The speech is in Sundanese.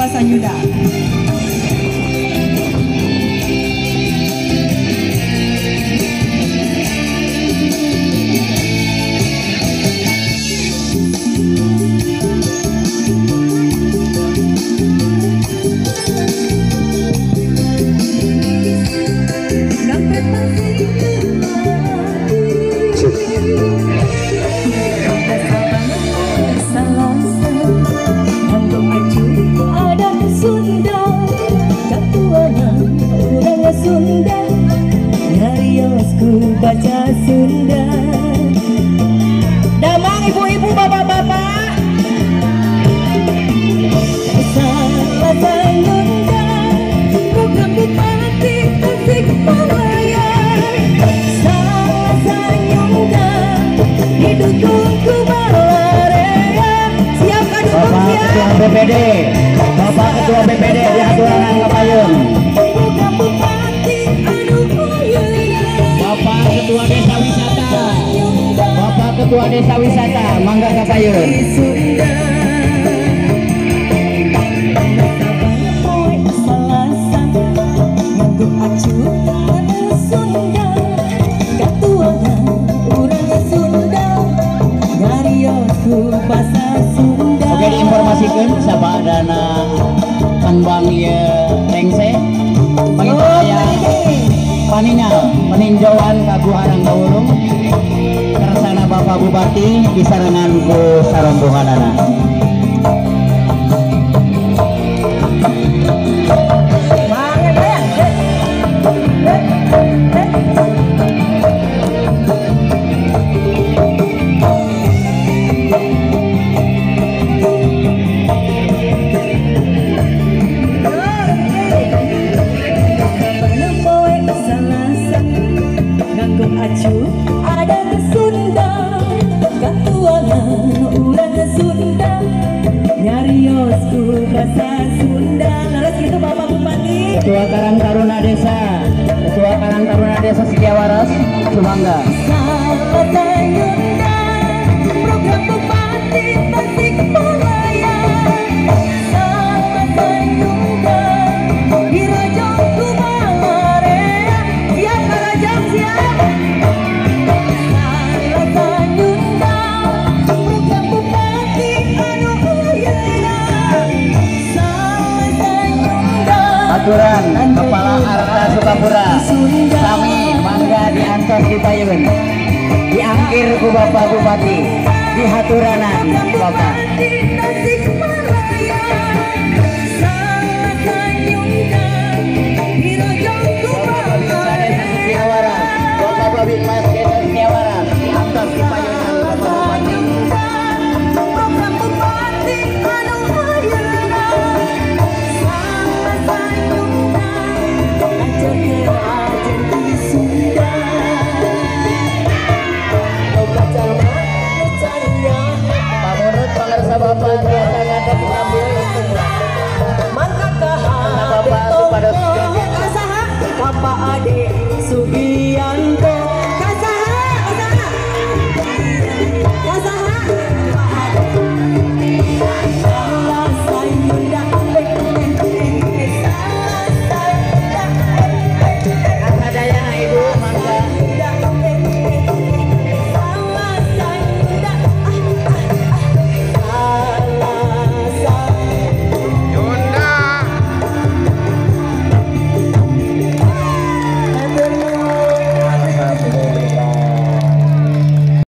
Salasa Nyunda. Baca Sunda. Damang ibu-ibu, bapak-bapak. Salasa Nyunda, program Bupati Tasikmalaya. Salasa Nyunda, didukung ku balarea. Siap kadukung Bapak siap. Ketua BPD, Bapak Ketua BPD di Haturanan Kapayun. Program Bupati anu ayeuna. Bapak Ketua Desa Wisata, Bapak Ketua Desa Wisata, mangga kapayun. Oke, diinformasikan siapa dana tembang ye rengse, panginten aya paningal peninjauan ka Gua Haranggaulung kersana Bapak Bupati disarengan ku sarombonganana. Ketua Karang Taruna Desa, Ketua Karang Taruna Desa Setiawaras, Sumangga. Salasa Nyunda, program Bupati Tasikmalaya. Salasa Nyunda, dirojong ku balarea. Siap karajong siap. Salasa Nyunda, program Bupati anu ayeuna. Salasa Nyunda. Aturan Kepala Arta Sukapura, sami mangga diantos di payun, diangkir ku Bapak Bupati, dihaturanan Bapak. Bapak Babin Mas Desa Setiawaras, diantos di payunan Bapak Bupati. Bapak